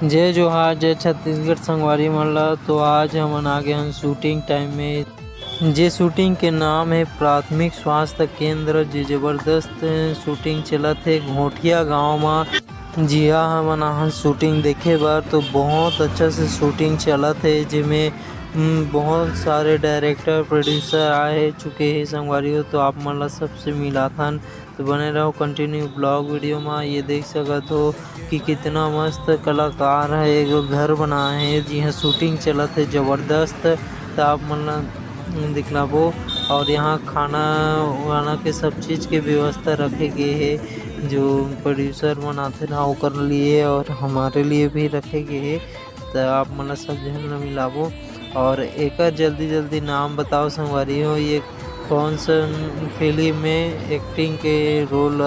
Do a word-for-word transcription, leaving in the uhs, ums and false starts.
जय जोहार, जय छत्तीसगढ़ संगवारी मन ला। तो आज हमन आ गे हन शूटिंग टाइम में, जे शूटिंग के नाम है प्राथमिक स्वास्थ्य केंद्र, जे जबरदस्त शूटिंग चलत है घोटिया गांव मा। जिहा हमन आहन शूटिंग देखे बर, तो बहुत अच्छा से शूटिंग चलत है, जेमे हम्म, बहुत सारे डायरेक्टर प्रोड्यूसर आए चुके हैं संगवारी हो। तो आप मन ला सबसे मिलाथन, तो बने रहो कंटिन्यू ब्लॉग वीडियो में। ये देख सकत हो कि कितना मस्त कलाकार है, एक घर बनाए है, जिहाँ शूटिंग चलत है जबरदस्त। तो आप मन ला दिखलाबो। और यहाँ खाना वाना के सब चीज़ के व्यवस्था रखे गए है, जो प्रोड्यूसर मन आथे ना ओकर लिए और हमारे लिए भी रखे गए है। तो आप मन ला सब झन ला मिलाबो। और एकर जल्दी जल्दी नाम बताओ संगवारी हो, ये कौन सा फिल्म में एक्टिंग के रोल